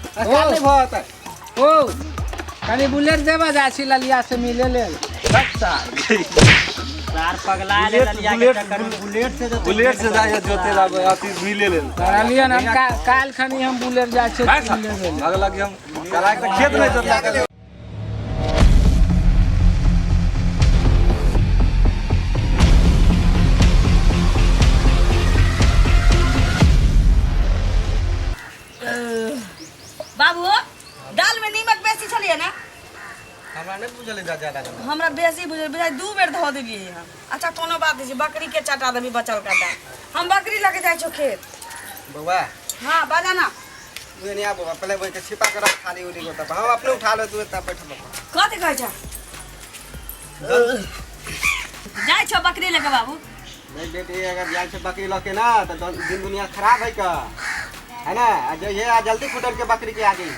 संस्कार नहीं भऽ जेतै। ओ कनी बुलेट देबा जाइ छी ललिया से मिले लेल। सार पगला ले ललिया के चक्कर में बुलेट से जेतै। बुलेट से जाइए जोते लाबे अथी मिले लेल। कहलियन हम काल्हि खनी हम बुलेट जाइ छी मिले लेल। अगला कि हम चला के खेत नहीं जोतला। बाबू, दाल में नीमक बेसी छलिए ना? हमरा नहीं बुझल है ज्यादा। हमरा बेसी बुझल, बुझाइ 2 बेर धो देलियै हम। अच्छा कोनो बात नहीं छै, बकरी के चटा देबी बचल का दाल। हम बकरी लगे जाइ छौ खेत। बौआ। हाँ बाजा ना। तू एने आ बौआ, पहले बोल के छिपा के रख थाली उली गोता। हम अपने उठा ले, तू एता बैठ बौआ। कथी कहै छ? जाइ छौ बकरी लेके बाबू। नहीं बेटी, अगर जाइ छै बकरी लके ना त दिन दुनिया खराब है का, है ना? आ जइहे आ जल्दी खुटर के बकरी के आ जइहे,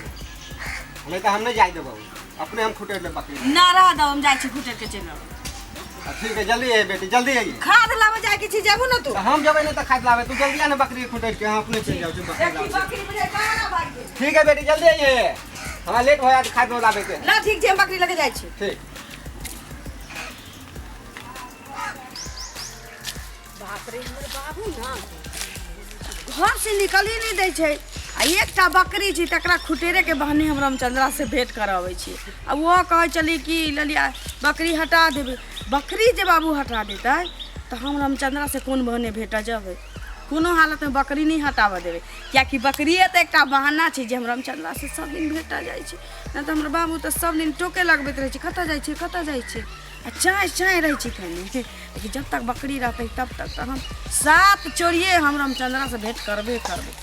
नहीं तो हम नहीं जाए देबौ, अपने हम खुटर ले बकरी। ना रह दो, हम जाइ छी खुटर के चलि आउ। ठीक है, जल्दी आइए बेटी, जल्दी आइए। खाद लाबे जाए के छी, जेबू ना तू? तो हम जबै नहीं तो खाद लाबे, तू जल्दी आ ना बकरी के खुटर के, हम अपने चलि जाउ छी बकरी देखी लाबे। बकरी बुझाइ कहाँ ना भागि गेल। ठीक है बेटी, जल्दी आइए, हमरा लेट हो जात खाद लाबे के। ना ठीक छै, हम बकरी लगे जाइ छी। ठीक। बाप रे, हमर बाबू ना घर से निकल ही नहीं दै छै। आ एकटा बकरी छै तकरा खुटेरे के बहाने हम रामचंद्रा से भेंट कराबै छी। आ ओहो कहै छली कि ललिया बकरी हटा देबै। बकरी जे बाबू हटा देतै तऽ हम रामचंद्रा से कोन बहाने भेटऽ जेबै? कोनो हालत में बकरी नहीं हटाबऽ देबै, कियाकि बकरिए तऽ एकटा बहाना छै जे हम रामचंद्रा से सब दिन भेटऽ जाइ छी। नहि तऽ हमर बाबू तऽ सब दिन टोके लगबैत रहै छै, कतऽ जाइ छै, कतऽ जाइ छै, आ चाँय चाँय रहै छै खाली। लेकिन जब तक बकरी रहतै तब तक तऽ हम 7 चोरिए हम रामचंद्रा से भेंट करबे करबै।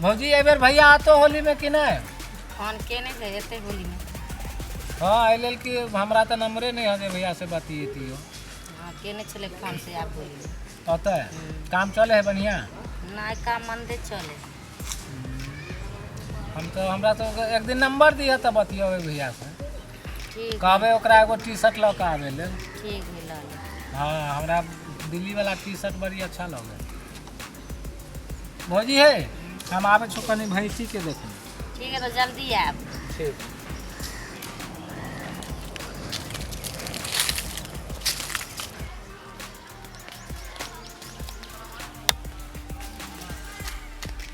भौजी, एहि बेर भैया आतो होली में कि नहीं? फोन केने छै, एतै होली में। हाँ, एहि लेल कि हमरा तऽ नंबरे नहीं है जे भैया से बतियेतियो। हाँ, केने छलै फोन से आब होली में। अतै काम चले है बढ़िया? नहीं, काम मंदे चले। हम तो हमरा तो एक दिन नंबर दिया तब बतियेबै भैया से। ठीक। कहबै ओकरा एगो टी शर्ट लऽ कऽ आबै लेल। ठीक है, लऽ लेब। हाँ, हमरा दिल्ली वाला टी शर्ट बड़ी अच्छा लगे। भौजी हे, हम आबै छौ कनी भैंसी के देखे। ठीक है, तो जल्दी आयब। ठीक।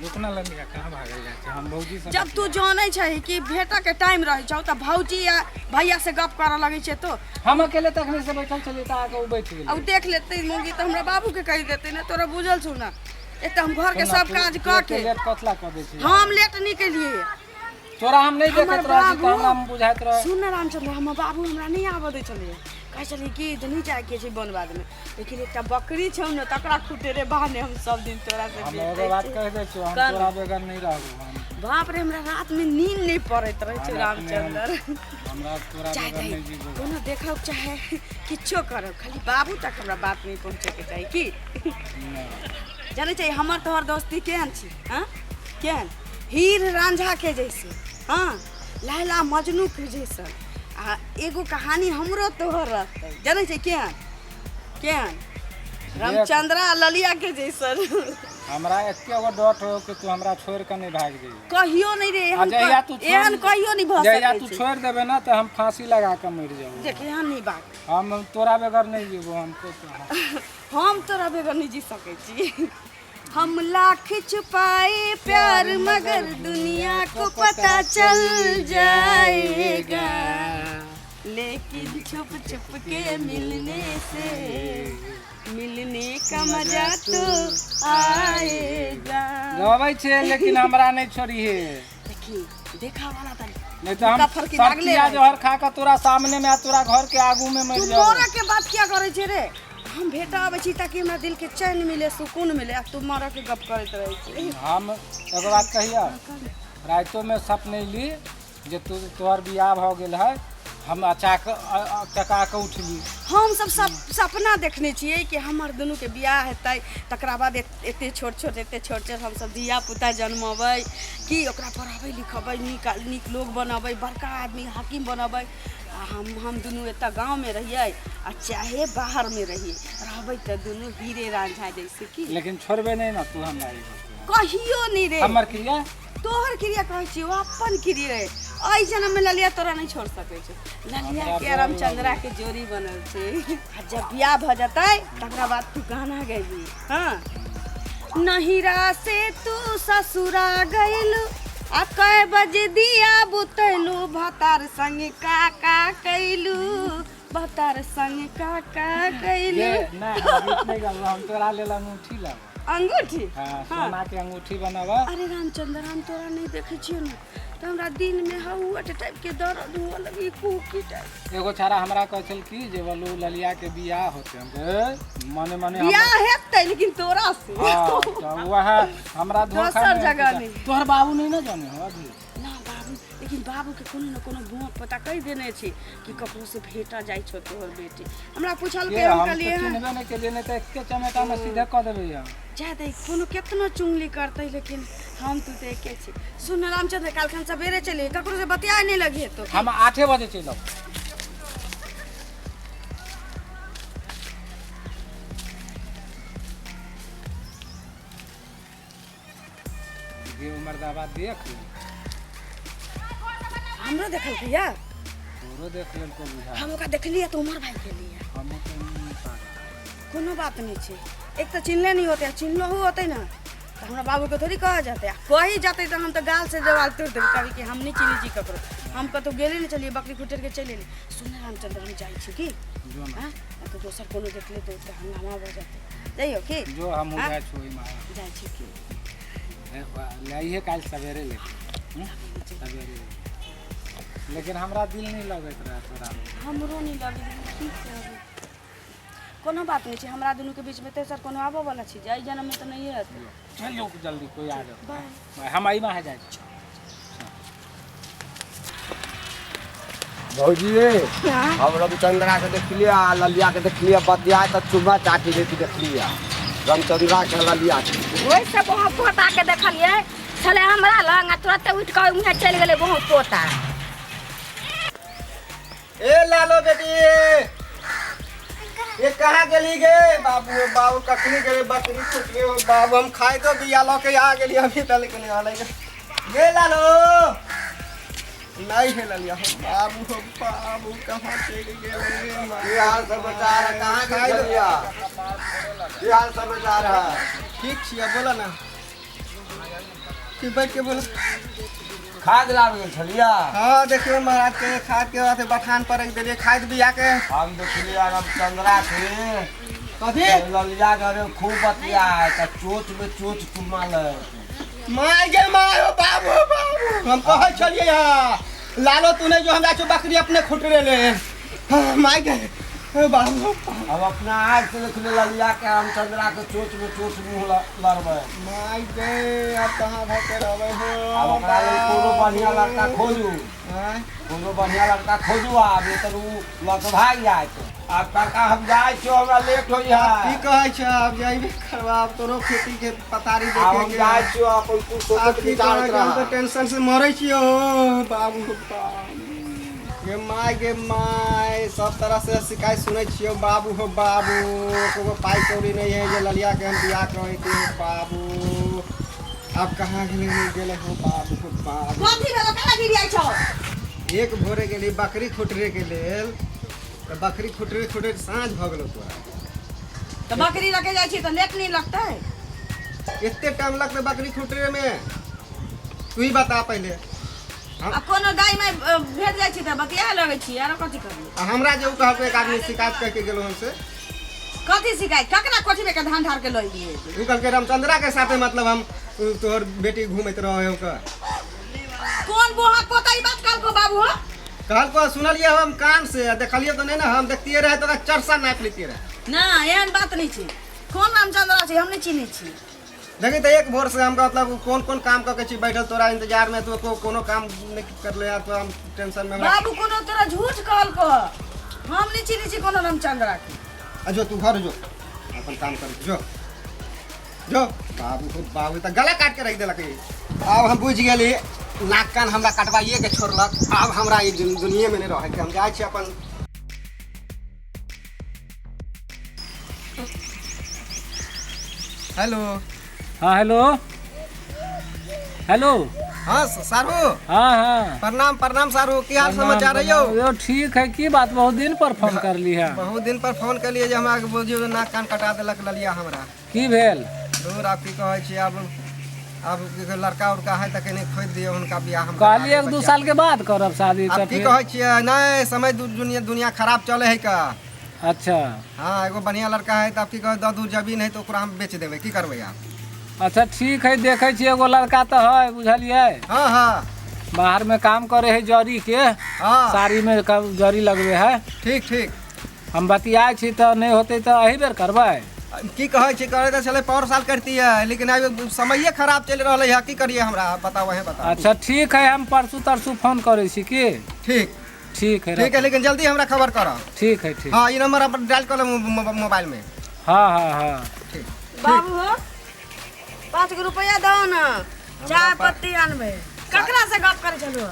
रुकना ललिया, कहाँ भागल जाइ छै? हम भौजी से जब तू जानै छै कि भेटऽ के टाइम रहै छौ तऽ भौजी या भैया से गप करऽ लगै छै तो। हम अकेले तखने से बैठल छलियै तऽ आके ओ बैठ गेलै। आ उ देख लेतै मौगी तऽ हमरा बाबू के कहि देतै ने, तोरा बुझल छौ ना। एक तऽ हम घर के सुन ना, सब तू- काज तू कऽ एते के लेट कथला कऽ दै छी? हम लेट नहि केलियै। तोरा हम नहि हमर देखैत रहै छी तऽ बाबू- हमरा बुझाइत रहै। सुन ना रामचंद्र, हमर बाबू हमरा नहि आबऽ दै छलैया, कहै छलै कि जे नहि जाइके छै वन बाधमे, लेकिन एकटा बकरी छौ ने तकरा खुटेरे बहाने हम सब दिन तोरा से हम भेटै एगो बात छी। कहि दै छियौ, हम कहू। तोरा बगैर नहि रहबौ हम। बाप रे, हमरा रात में नींद नहीं पड़ैत रहै छै हम अपने रामचंद्र। हमरा तोरा चाहे बगैर नहि जीबौ। कोनो देखब चाहे किछो करब, खाली बाबू तक हमरा बात नहीं पहुँचैके चाही। की नहि। जानै छै हमर तोहर दोस्ती केहन छी? हाँ, केहन हीर रांझा के जैसे, हाँ लैला मजनू के जैसे। आ एगो कहानी हमरो तोहर रहतै, जानै छै केहन केहन रामचंद्रा आ ललिया के जैसन। हमरा एके गो डर हो कि तू हमरा छोड़ि कऽ नहि भागि जइहे। कहियो नहीं रे, आ एहन जहिया तू छोड़ि- एहन कहियो नहीं भऽ जहिया सकै तू छै। छोड़ि देबे ना तऽ हम फांसी लगा कऽ मरि जेबो। देख, एहन नहीं बात। हम तोरा बगैर नहीं जीबो, हम तो हम तोरा बगैर नहीं जी सकै छी। हम लाख छुपाए प्यार मगर दुनिया को पता चल जाएगा, लेकिन छुप छुप के मिलने से मिलने का मजा तो आएगा। गबै छै लेकिन हमरा नहि छोड़िहे। देखी देखा वाला तनी नहीं तो हम भूखा फरकी लागले सब रहै। जहर खा के तोरा सामने में आ तोरा घर के आगू में मरि तू जाओ। मरऽ के बात किया करै छै रे? हम भेटा आबै छी ताकि हमरा दिल के चैन मिले, सुकून मिले, आ तू मरऽ के गप करैत रहै छी। हम एगो बात कहिया, राइतो में सपनैली जे तू तोहर बियाह भऽ गेल है, हम अचाक चका के उठली। हम सब सपना देखने छियै कि हमर दुनू के बियाह हेतै, तकरा बाद एते छोट छोट एते छोट छोट हम सब धिया पुता जन्मबै, कि ओकरा पढ़ेबै लिखेबै, नीक नीक लोग बनबै, बड़का आदमी हाकिम बनबै। आ हम दुनू एतऽ गाँवमे रहियै आ चाहे बाहरमे रहियै, रहबै तऽ दुनू हीरे रांझा जैसे। की लेकिन छोड़बे नहीं ना तू हमरा ई बात? कहियो नहीं रे। हमर क्रिया। तोहर क्रिया कहै छी, ओ अपन क्रिया है। एहि जन्म में ललिया तोरा नहीं छोड़ सकै छै। ललिया के रामचंद्रा के जोड़ी बनल छै। आ जब बियाह भऽ जेतै तकरा बाद तू गाना गैबी। हाँ, नहिरा से तू ससुरा गइलू आ कए बजे दिया बुतैलू, भतार संग का का कैलू, भतार संग का का कैलू। ये नहीं, हम गीत नहीं गाबो, हम तोरा लेल अंगूठी लाबो। अंगूठी? हाँ, सोना के अंगूठी बनाबा। अरे रामचंद्र, हम तोरा नहीं देखै छियौ ने तऽ हमरा दिल में हौ अट टाइप के दर्द हुअ लगी, कुकी टाइप। एगो छाड़ा हमरा कहै छल कि जे बोलू ललिया के बियाह होते, हम कहे, मने मने हम बियाह हेतै लेकिन तोरा से। हाँ, तऽ वएह हमरा धोखा दोसर नहीं जगह होतै। नहीं। तोहर बाबू नहीं ना जाने हो अभी? ना बाबू, लेकिन बाबू के कोनो न कोनो भूख पता कहि देने छी कि ककरो से भेटा जाइ छौ तोहर बेटी। हमरा पूछलकै, के हम हम तो कहलियै हँ। चिन्हबे नहीं केलियै, नहीं तऽ एके चमेटा में सीधे कऽ देबै हम। जा दे, कोनो केतनो चुंगली करतै लेकिन हम तू तऽ एके छी। सुन न रामचंद्र, काल्हिखन सवेरे चलियै, ककरो से बतियाए नहीं लगिहे तो। हम 8 बजे चलि आउ। गे मर्दाबा देख ले। हमरो देखलकै या? तोरो देख लेलको बुझा। हम ओकरा देखलियै तऽ उमर भागि गेलियै। हमहूँ तऽ नहीं पागल। कोनो बात नहीं छै, एक तऽ चिन्हले नहीं होतै, आ चिन्हलहु होतै ने तऽ हमरा बाबूके थोड़ी कहल जेतै, आ कही जेतै तऽ हम तऽ गाल से देवाल तोड़ि देबै, कहबै कि हम नहि चिन्है छी ककरो, हम कतहु गेले नहि छलियै, बकरी खुटेर के चलि एलियै। सुन रामचंद्र, हम जाइ छी की? जो ना। हाँ, तऽ दोसर कोनो देखले तऽ ओतऽ हंगामा भऽ जेतै। जइयौ की? जो, हमहूँ हाँ? जाइ छी ओहिमे। जाइ छी की? लइहे काल्हि सवेरे ले, सवेरे। लेकिन हमरा दिल नहीं लगैत रहे तोरा में। हमरो नहीं लगै, की करबै, कोनो बात नहीं छै, हमरा दुनू के बीच में तेसर कोनो आबऽ वाला छै, एहि जन्म में तऽ नहिए हेतै। चल जल्दी, कोई आ जाओ। बाय। हम एहि में जाइ छी। भौजी रे, हम रविचंद्रा के देखलियै आ ललिया के देखलियै बतिया तऽ चुम्मा चाटी लेती देखलियै रामचंद्रा के ललिया के। ओहि से बहुत पोता के देखलियै छलै हमरा लग, आ तुरंते उठि कऽ उन्हें चलि गेलै बहुत पोता। ए लालो बेटी, ये कहाँ गेली गे? बाबू बाबू कखनी गेले बकरी खुटले हो बाबू, हम खाए तो बिया लऽ के आ गेली, अभी तक के नहीं आलै गे। लालो नहीं है ललिया हो बाबू, हो बाबू कहाँ चलि गेले? की हाल समाचार है? कहाँ गेल छलियै? की हाल समाचार है? ठीक छियै, बोला ना कि बैठ के बोला। खाद लाबि गेल छलियै? हाँ देखियो महाराज के खाद के वास्ते बथान पर रख देलियै खाद बिया के। हम देखलियै रामचंद्रा के कथी ललिया घरे खूब बतिया तऽ चोच में चोच चुमा ले। माय गे my, हो बाबू बाबू, हम कहै छलियै हँ लालो तूने जो हमरा बकरी अपने खुटरे ले। हाँ, माय गे हो बाबू। हम अपना आँख से देखलियै ललिया के रामचंद्रा के चोच में चोच मुँह लड़बै। माय गे, अब कहाँ भके रहबै हो? आब ओकरा लेल कोनो बढ़िया लड़का खोजू। आँय? कोनो बढ़िया लड़का खोजू, आब नहीं तऽ उ लऽ कऽ भागि जायत। आब काका हम जाइ छियौ, हमरा लेट होइ की है। कहै छ? आब जाइबे करबा, आब तोरो खेती के पथारी आब देखे हम के। जाइ छियौ, अपन तू आब सोचैत की विचारैत कहै छ, हम रह। तऽ टेंशन से मरै छियौ बाबू बाबू। गे my गे my, सब तरह से शिकायत सुनै छियौ बाबू हो बाबू। कोनो पाइ कौड़ी नहीं है जे ललिया के हम बियाह करैती हो बाबू। अब कहाँ गेलै नहीं गेलै हो बाबू हो बाबू। कथी भेलो, केना गिरियाइ छौ? एक भोरे गेली बकरी खुटरे के लेल तऽ बकरी खुटरे खुटरे साँझ भऽ गेलौ तोरा। तऽ बकरी लगे जाइ छी तऽ लेट नहीं लगतै? एते टाइम लगतै बकरी खुटरे में? तू ही बता पहले। आ कोनो दाइ माइ भेट जाइ छी तऽ बतिया लगै छी, आरो कथी करबै? आ हमरा जे उ कहलकै एक आदमी शिकायत कह के गेलो हमसे। कथी शिकायत? ककरा कोठी में के धान ढार के लऽ लिए? उ कहलकै रामचंद्रा के साथे मतलब हम तोहर बेटी घूमैत रहे ओकर। कोन बोहा पोता ई बात कहलको बाबू हो? कहलको, सुनलियै हम कान से, आ देखलियै तऽ नहीं ना, हम देखतियै रहे तऽ ओकरा चरसा नापि लेतियै रहे। ना, एहन बात नहीं छै। कोन रामचंद्रा छै, हम नहीं चिन्है छी। देखी तऽ एक भोर से हम मतलब कोन कोन काम कऽ के छी बैठल तोरा इंतजार में, तू कोनो काम नहीं करले यार, तो हम टेंशन में हमरा। बाबू कोनो तोरा झूठ कहलको, हम नहीं चिन्है छी कोनो रामचंद्रा के। आ जो तू घर जो, अपन काम कर जो जो। बाबू हो बाबू, तऽ गला काट के रख देलक ई। आब हम बुझि गेली, नाक कान हमरा कटवाइए के छोड़लक। आब हमरा ई दुनिये में नहीं रहे के, हम जाइ छी अपन। हेलो। हाँ हेलो हेलो। हाँ सारू। हाँ हाँ, प्रणाम प्रणाम सारू, की हाल समाचार है यौ? यो ठीक है। की बात, बहुत दिन पर फोन कर ली है। बहुत दिन पर फोन के लिए जे हमरा के बुझियौ नाक कान कटा देलक ललिया हमरा। की भेल? दूर आप की कहै छी, आब आब लड़का उड़का है तऽ कनि खोजि दियौ हुनका बियाह हम। कहलिए 1-2 साल के बाद करब शादी। आब तऽ की फिर कहै छियै, नहि समय दुनिया दुनिया खराब चले है का। अच्छा। हाँ एगो बढ़िया लड़का है तऽ आब की कहै, 10 धूर जमीन है तऽ ओकरा हम बेच देबै, की करबै आब? अच्छा ठीक है, देखै छी एगो लड़का तऽ है, बुझलियै? हाँ हाँ। बाहर में काम करे है जरी के। हाँ। साड़ी में जरी लगबे है। ठीक ठीक। हम बतियाए छी तऽ नहीं होते तऽ एही बेर करबै। की कहै छी, करे तऽ छलै पौर साल करतियै, लेकिन आब समये खराब चलि रहलै है, की करियै हमरा बताउ, अहें बताउ। अच्छा ठीक है, हम परसू तरसू फोन करै छी की? ठीक ठीक है। ठीक है, लेकिन जल्दी हमरा खबर करब। ठीक है ठीक। हाँ ई नंबर अपन डायल कर लेब मोबाइल में। हाँ हाँ हाँ। ठीक। बाबू हो, 5 गो रुपया दो ना, चाय पत्ती आनबै। ककरा से गप करै छलू?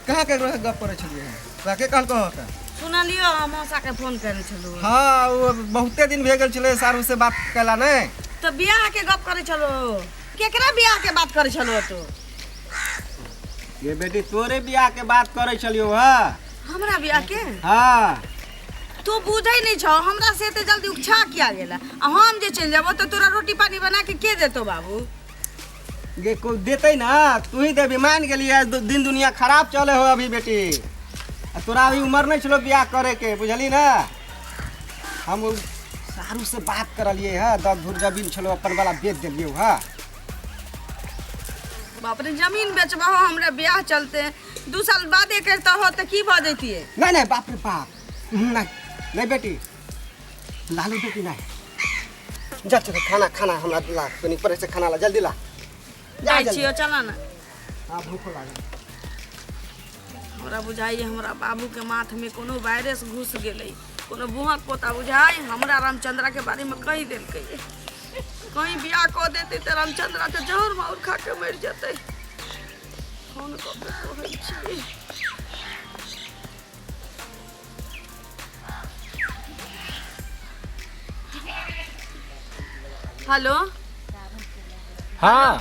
कहाँ केकरो से गप करै छलियै? तोरा के कहलकौ हँ? सुनलियो हम मौसा के फोन करै छलू। हाँ वो बहुते दिन भए गेल छलै सारू से बात कैला नहि। तऽ बियाह के गप करै छलू? केकरा बियाह के बात करै छलू तू? ये बेटी तोरे बियाह के बात करै छलियौ हँ। हमरा बियाह के? हाँ। तू बुझै नहीं छौ, हमरा से एते जल्दी उछा किया गेला? आ हम जे चलि जेबो तऽ तोरा रोटी पानी बना के के देतो बाबू? गे कोई देतै ना, तू ही देबी। मान गेलियै दिन दुनिया खराब चले हो अभी बेटी, आ तोरा अभी उम्र नहीं छलो बियाह करे के, बुझली ना? हम सारू से बात करलियै हँ, 10 धूर जमीन छलो अपन वाला बेच देलियौ हँ। बाप रे, जमीन बेचबहो हमरा बियाह चलते? 2 साल बादे करता हो तऽ की भऽ जैतियै? नहीं नहीं बाप रे बाप, नहीं नहीं बेटी, लालू बेटी नहीं, जा चल खाना खाना हमरा ला, कनी परे से खाना ला, जल्दी ला। जाइ छियो, चल ना। हाँ भूख लागल। हमरा बुझाइए हमरा बाबू के माथ में कोनो वायरस घुस गेलै, कोनो बुहक पोता बुझाइ हमरा रामचंद्रा के बारे में कहि देलकै। कहीं बियाह कऽ देतै तऽ रामचंद्रा तऽ जहर माउर खा के मरि जेतै। फोन कऽ के कहै छियै। हेलो। हाँ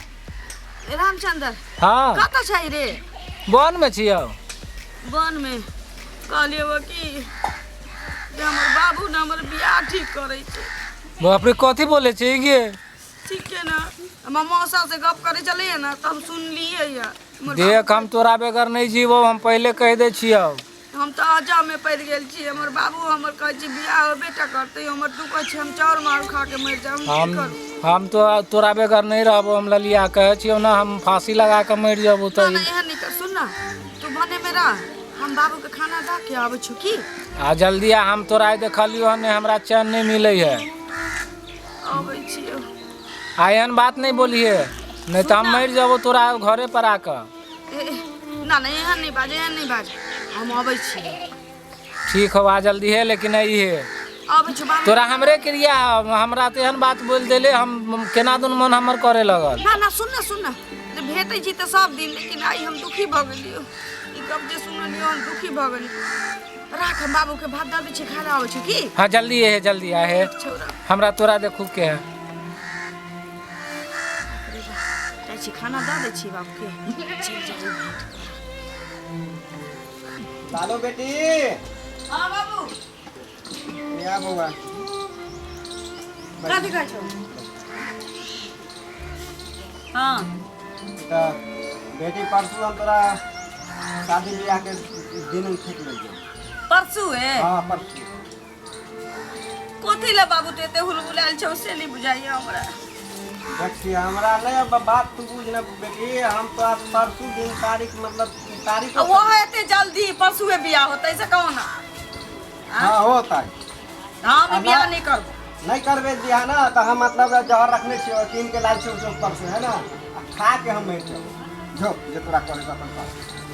रामचंद्र। हाँ। कतऽ छै रे? वन में छियौ। वन में? कहलियै कि जे हमर बाबू ने हमर बियाह ठीक करै छै। बाप रे, कथी बोले छै गे? ठीक है ना, हमर मौसा से गप करै छलियै ना तऽ हम सुनलियै या। देख हम तोरा बगैर नहीं जीबो, हम पहले कह दै छियौ। हम तऽ अजब में पड़ि गेल छी। हमर बाबू हमर कहै छै बियाह होबे टा करतै, हमर तू कहै छी हम चाउर मार खा के मरि जायब। हम की करू? हम तो तोरा बगैर नहीं रहबो, हम ललिया कहै छियौ ना, हम फांसी लगा के मरि जेबो। ना तऽ ना एहन नहीं कर, सुन ना तू बने में रह, हम बाबू के खाना दऽ के आबै छी की? आ जल्दी आ, हम तोरा आइ देखलियौ हन, हमरा चैन नहीं मिलै है। अबै छियौ। आ एहन बात नहीं बोलिए, नहीं तऽ हम मरि जेबो तोरा घरे पर आके। ना ना एहन नहीं बाज, एहन नहीं बाज, हम अबै छी। ठीक हो, आ जल्दी है, लेकिन नहीं है अबै छी बाबू। तोरा हमरे क्रिया, हमरा तो एहन बात बोल देले, हम केना दुन मन हमर करे लगल। ना ना सुन ना सुन ना, भेटै छी तऽ सब दिन, लेकिन आइ हम दुखी भऽ गेलियौ। ई गप जे सुनलियौ हम दुखी भऽ गेलियौ। राख, हम बाबू के भात दऽ दै छी, खाना आबै छी की? हाँ जल्दी है, जल्दी आ है, हमरा तोरा देखू के है। जाइ छी खाना दऽ दै छी बाबू के। चलि जाइ भेट। लालो बेटी। हाँ बाबू। या बौआ। कथी कहै छौ? हाँ तऽ बेटी परसू हम तोरा शादी बियाह के दिन ठीक लेलियौ। परसू है? हाँ परसू। कथी ले बाबू तू एते हुलबुलायल छौ से नहीं बुझाइए हमरा। देखिए हमरा नहीं अब बात तू बुझ ना बेटी, हम तो आज परसू दिन तारीख मतलब तारीख वो है एते जल्दी परसुए बियाह होतै से कहो ना? हाँ होता है। हम बियाह नहीं करबो। नहीं करबे बियाह ना तो हम मतलब जहर रखने छियै, कीन के लाल छियै परसू है ना, खा के हम मरि जेबो। जो जे तोरा करे अपन पास।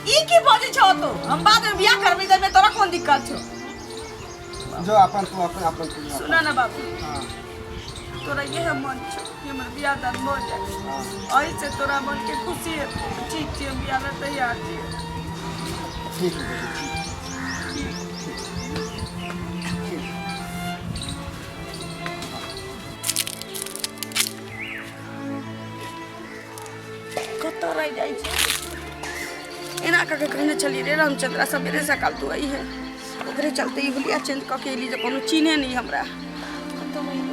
ई की बजै छौ तू? हम बाद में बियाह करबै त तोरा कोन दिक्कत छौ? जो अपन तू अपन अपन तू। सुना ना बाबू। हाँ तोरा यह मन छौ कि हमर बियाह दान भऽ जाए, एहि से तोरा मन के खुशी हेतौ। ठीक छै, हम बियाह लए तैयार छियै। ठीक है बेटी, ठीक ठीक। कतऽ रहि जाइ छै? एना कऽ के कहने छलियै रे रामचंद्रा सवेरे सकाल तू अइहे, ओकरे चलते ई हुलिया चेंज कऽ के एली जे कोनो चिन्हे नहि हमरा। कतौ अइहे।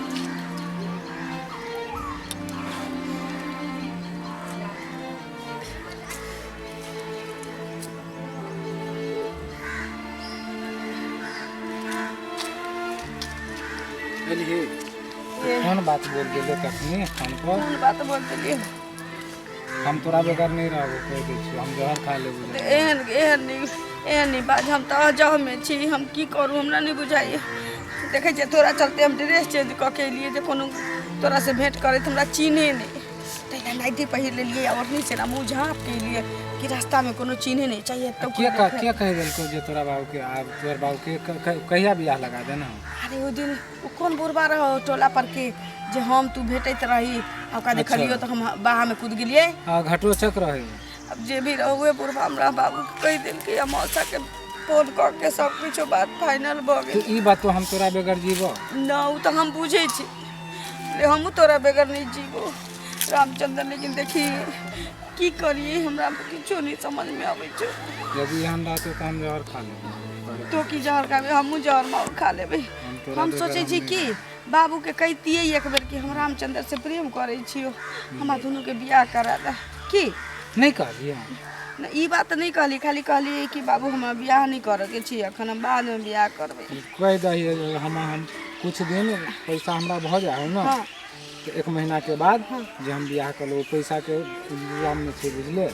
एलिहे कोन बात बोल गेलै तखनी फोन पर? कोन बात बोल देलियै? हम तोरा बगैर नहि रहबो, कहि दै छियौ, हम जहर खा लेबो। एहन एहन नहि, एहन नहि बाज। हम तऽ अजहमे छी, हम की करू हमरा नहि बुझाइए। देखै छियै तोरा चलते हम ड्रेस चेंज कऽ के एलियै जे कोनो तोरासँ भेँट करैत हमरा चिन्हे नहि, ताहि लए नाइटी पहिर लेलियै आ ओढ़नी से मुँह झाँप के एलियै कि रास्तामे कोनो चिन्हे नहि चाहिए। तऽ के कह के कहि देलकौ जे तोरा बाबूके आब तोहर बाबूके कहिया बियाह लगा देना? अरे ओहि दिन ओ कोन बुढ़बा रहो टोला पर के जे हम तू भेटैत रही आ ओकरा देखलियो तऽ हम बाहमे कूद गेलियै। हाँ, घटो चक रहे। अब जे भी रहो उहे बुढ़बा हमरा बाबूके कहि देलकै आ मौसाके फोन कऽ के सब किछो बात फाइनल भऽ तो गेल। ई बात तो हम तोरा बगैर जीबो न, ओ तऽ हम बुझै छी रे, हमहूँ तोरा बगैर नहि जीबो रामचंद्र, लेकिन देखी की करिए, हमरा किछो नहि समझमे अबै छै। यदि एहन रहतौ तऽ हम जहर खा लेबो। तो की जहर खाबे? हमहूँ जहर माउर खा लेबै। हम तोरा हम बगैर सोचै हम छी नहि कि बाबूके कहितियै एक बेर कि हम रामचंद्र से प्रेम करै छियौ, हमरा दुनूके बियाह करा दे। की नहि कहलियै? न, ई बात नहि कहली, खाली कहलियै कि बाबू हमरा बियाह नहि करऽके छी एखन, हम बादमे बियाह करबै। कहि दही हम कुछ दिन पैसा हमरा भऽ जाइ हो ने तऽ एक महीना के बाद जे हम बियाह कर लेबो, पैसा के इंतजाम नहि छै बुझले,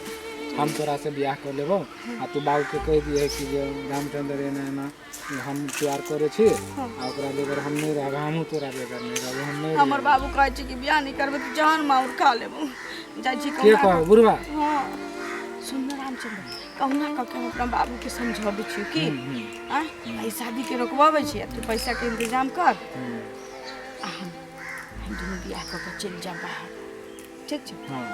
हम तोरा से बियाह कर लेबो आ तू बाबूके कहि दिहे कि जे रामचंद्र एना एना हम प्यार करै छी आ ओकरा बगैर हम नहि रहब, हमहूँ तोरा बगैर नहि रहब, हम नहि हमर बाबू कहै छै कि बियाह नहि करबै तऽ जहन माउर खा लेबो। जाइ छी के कहुना। कहब बुढ़बा? हँ, सुन न रामचंद्र, कहुना कऽ के हम अपना बाबूके समझाबै छियौ कि आँय एहि शादीके रोकबाबै छी आ तू पैसाके इंतजाम कर आ हम दुनू बियाह कऽ के चलि जायब बाहर, ठीक छै? हाँ।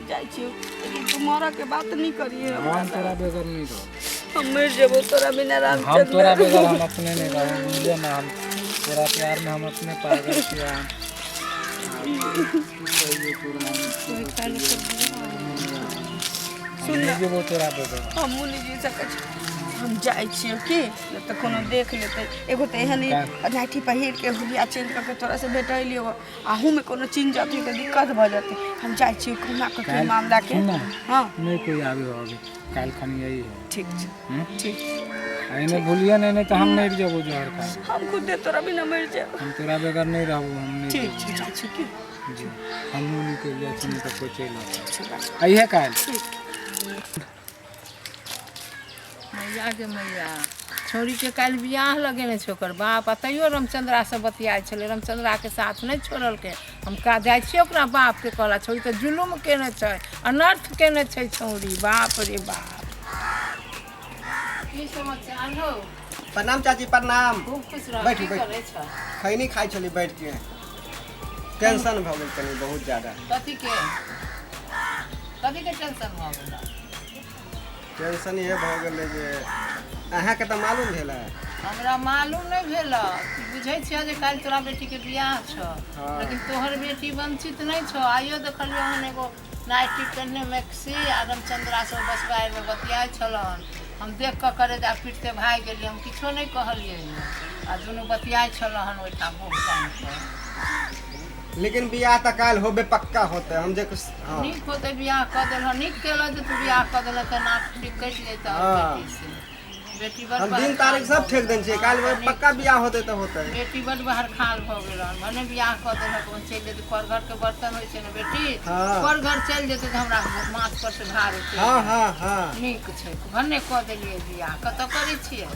जाइ छियौ, लेकिन तू मरऽके बात नहि करिहे। हम तोरा बगैर नहि रहब। हम मरि जेबो तोरा बिना हम तोरा रामचंद्र। बगैर हम अपने नहीं रहब, बुझले ना? हम तोरा प्यार में हम अपने पागल छियै। हम की कहियै तोरा, हम सुन नहि ना। जेबो तोरा बगैर। हमहूँ नहि जी सकै छी, हम जाइ छियौ की नहि तऽ कोनो देख लेतै। एगो तऽ एहन नाइटी पहिर के हुलिया चेंज कऽ के तोरा से भेटैलियौ, अहूमे कोनो चिन्ह जतै तऽ दिक्कत भऽ जेतै। हम जाइ छियौ कहुना कऽ के काल्हि मामला के सुन ना, हाँ। नहीं कोई आबे होगे, काल्हि खनी यही है। ठीक छै। हम्म? ठीक। आ एने भूलिए नहीं, नहीं तो हम नहीं जेबो जहर खाए। हम खुदे तोरा बिना मरि जायब। हम तोरा बगैर नहीं रहबो, हम नहीं। ठीक छै, जाइ छी की। जी, हमहूँ निकलि जाइ छी, नहीं तऽ कोइ चलि आबै। ठीक छै। अइहे काल्हि। मैया गे मैया, छौड़ीके काल्हि बियाह लगेने छै ओकर बाप आ तैयो रामचन्द्रासँ बतियाइ छलै, रामचन्द्राके साथ नहि छोड़लकै। हम का जाइ छियै ओकरा बापके कहला, छौड़ी तऽ जुलुम केने छै, अनर्थ केने छै छौड़ी, बाप रे बाप। की समाचार हौ? प्रणाम चाची, प्रणाम। खूब खुश रह। बैठू, की बैठू। करै छ? खैनी खाइ छली बैठ के। टेंशन भऽ गेल कनि बहुत ज्यादा। कथी के टेंशन भऽ गेल? टेंशन इहे भऽ गेलै जे अहाँके तऽ मालूम भेल है। हमरा मालूम नहि भेल। बुझै छियै जे काल्हि तोरा बेटीके बियाह छौ। हाँ। लेकिन तोहर बेटी वंचित नहि छौ। आइयो देखलियौ हन एगो नाइटी पहिरने मैक्सी आ रामचन्द्रा सब बसबारिमे बतियाइ छलहन। हम देख कऽ करेजा पीटते भागि गेलियै। हम किछो नहि कहलियै आ दुनू बतियाइ छलहन ओहिठाम बहुत टाइम पर। लेकिन बियाह तऽ काल्हि होबे पक्का होतै, हम जे हाँ। नीक होतै, बियाह कऽ देलह, नीक केलह जे तू बियाह कऽ देलह तऽ नाक ठीक कटि जैतह। हाँ। बेटी से बेटी बड़ हम दिन तारीख सब ठेक देने छियै, काल्हि हाँ, पक्का बियाह होतै तऽ होतै। बेटी बड बाहर खाल भऽ गेल हन, भने बियाह कऽ देलक, अपन चलि जेतै। पर घरके बर्तन होइ छै ने बेटी। हाँ। पर घर चलि जेतै तऽ हमरा माथ पर से भार उतरि हाँ जेतै। हाँ हाँ। नीक छै, भने कऽ देलियै बियाह। कतऽ करै छियै?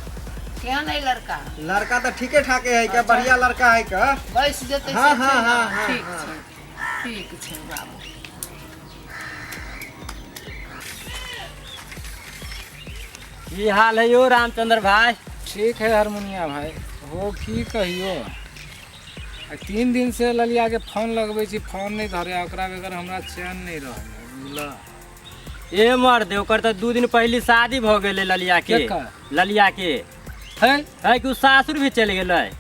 केहन अइ लड़का? लड़का तऽ ठीके ठाके है का, बढ़िया लड़का है का। बैस जेतै हाँ, से हाँ, छै ने? हाँ, हाँ, ठीक हाँ। छै, ठीक छै बाबू। की हाल है यौ रामचंद्र भाई? ठीक है हारमोनिया भाई। हो की कहियो, आ 3 दिन से ललिया के फोन लगबै छी, फोन नहि धरे आ ओकरा बगैर हमरा चैन नहि रहै, बुझलह? ए मर्द, ओकर तऽ 2 दिन पहले शादी भऽ गेलै ललिया के। केकर? ललिया के। है। है कि उ सासुर भी चलि गेलै।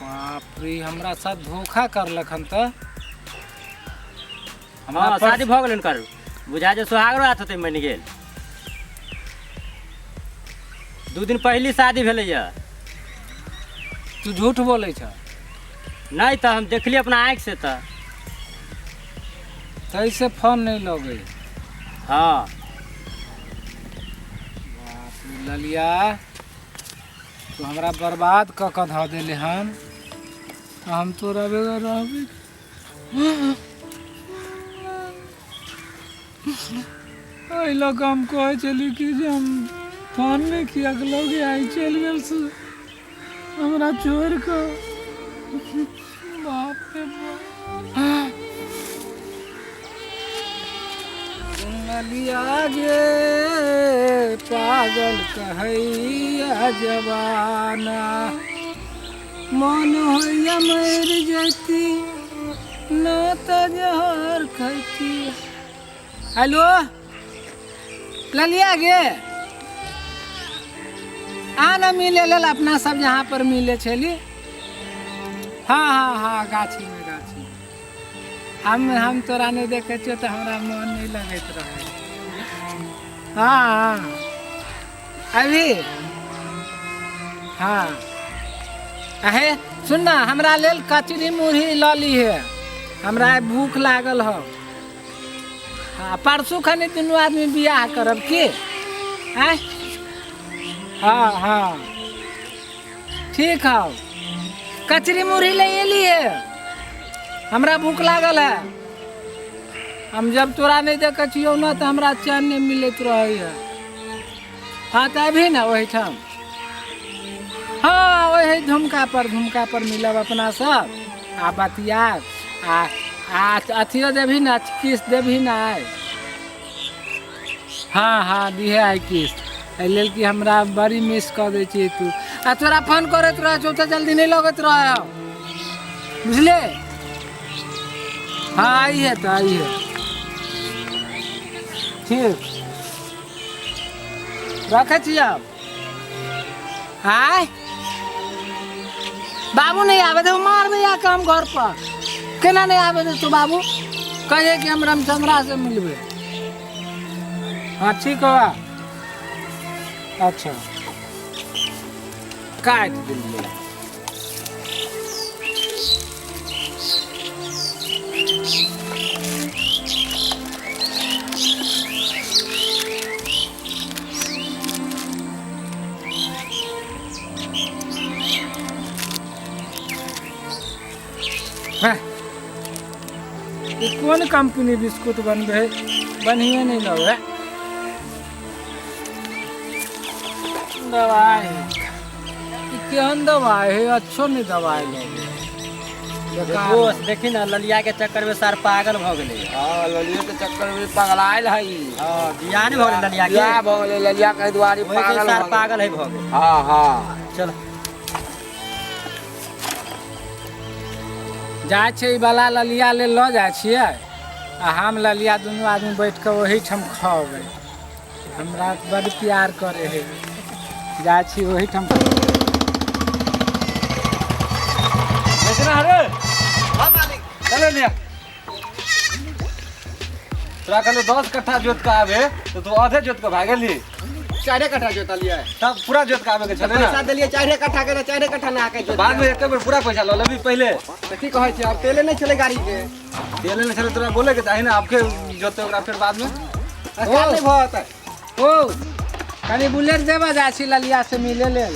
बाप रे, हमरा साथ धोखा करलक हन तऽ हमरा हाँ, शादी भऽ गेलै हुनकर। बुझा जे सोहाग रात होतै मनि गेल। 2 दिन पहली शादी भेलैया। तू झूठ बोलै छ। नहीं तो हम देखलिए अपना आँख से। तो तैसे फोन नहीं लगे। हाँ ललिया तू हमरा बर्बाद क के धऽ देले हन, हम तोरा बगैर रहबे। एहि लऽ कऽ हम कहै छली कि जे हम फोन नहि किएक लगे, आइ चलि गेल से हमरा छोड़ि कऽ। बाप रे बाप। ललिया गे पागल कहैया जवाना, मन होइया मरि जैती न तऽ जहर खैती। हेलो ललिया गे, आ न मिले लेल अपना सब यहाँ पर मिले छली। हाँ हाँ हाँ गाछी में, गाछी हम तोरा नहीं देखे छियो तो हमरा मन नहीं लगैत रहे। हाँ हाँ अभी हाँ अहे सुन ना, हमरा लेल कचरी मुरही लऽ लीहे, हमरा भूख लागल हौ। हाँ परसू खनी दुनू आदमी बियाह करब की? आँय हाँ हाँ ठीक हौ, कचरी मुरही ले एलिहे, हमरा भूख लागल है। हम जब तोरा नहीं देखै छियौ ना तऽ हमरा चैन नहीं मिलैत रहै है। हाँ तऽ अभी ना ओहिठाम, हाँ वही झुमका पर मिलब अपना सब आ बतियाब। आ अथियो देबही ना, किस्त देबही ना आइ? हाँ हाँ दिहे आइ किस्त, एहि लेल कि हमरा बड़ी मिस कऽ दै छियै तू। आ तोरा फोन करैत रहै छौ तऽ जल्दी नहीं लगैत रहै, बुझले? हाँ आई है तो आई है, ठीक रखै छी अब। आय बाबू नहीं आवे दे, मार दे आके हम घर पर। केना नहीं आवे दे तू बाबू? कहे कि हम रामचंद्रा से मिलबे। हाँ ठीक हो, अच्छा काटि दिलियै। कोन कंपनी बिस्कुट बनबे, बढ़िया नहीं लगे दवाई। केहन दवाई है? अच्छो नहीं दवाई लगे। दोस्त देखी ना ललिया के चक्कर में सार पागल भ गेलै। हां ललिया के चक्कर में पगलायल है। हां बियाह नहीं भ गेलै ललिया के, बियाह भ गेलै ललिया के दुआरी पागल सार पागल है भ गेल। हां हां चल जाइ छै वाला ललिया ले ल जाइ छियै आ हम ललिया दुनू आदमी बैठ के ओहिठाम खबै। हमरा बड़ प्यार करे है, जाइ छी ओहिठाम। अरे हां मालिक चले लिया। तोरा कहलो 10 कट्ठा जोत के आबे तो तू आधे जोत के भागली। 4 कट्ठा जोतलिए तब पूरा जोत के आबे के छले ना। पैसा देलिए 4 कट्ठा के, 4 कट्ठा ना आके बाद में एक बेर पूरा पैसा ल लेबी पहले। त की कहै छी, अब तेले नहीं छले गाड़ी के, तेले नहीं छले तोरा बोले के चाही ना आपके जोते ओकरा फिर बाद में अच्छा नहीं भत। ओ कनी बुलेट देबा जाइ छी ललिया से मिले लेल।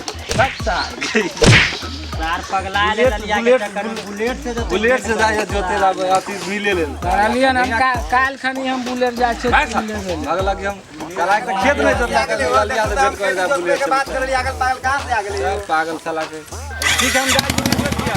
सार पगला ले ललिया के चक्कर में बुलेट से जाय जोते लाबे अथी मिले लेल। ललिया हम काल खनी हम बुलेट जाइ छी मिले लेल। अगला कि हम साला के खेत नहीं जोतला के ललिया से भेंट करे जा बुलेट के बात करली आगल पागल कहां से आ गेलै पागल साला के। ठीक हम जाइ जोत दिया।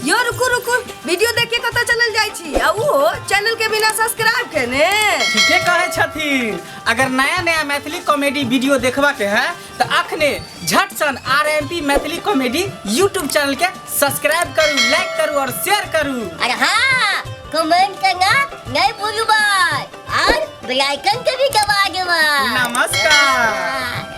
यो रुकू रुकू, वीडियो देख के कतऽ चलल जाइ छी आ उ चैनल के बिना सब्सक्राइब केने? ठीके कहै छथिन। अगर नया नया मैथिली कॉमेडी वीडियो देखबा के है तो अखने झट सन RMP Maithili comedy YouTube channel के सब्सक्राइब करू, लाइक करू और शेयर करू। अरे हाँ कमेंट करना नहीं भूलू भाई और बेल आइकन के भी दबा देबा। नमस्कार।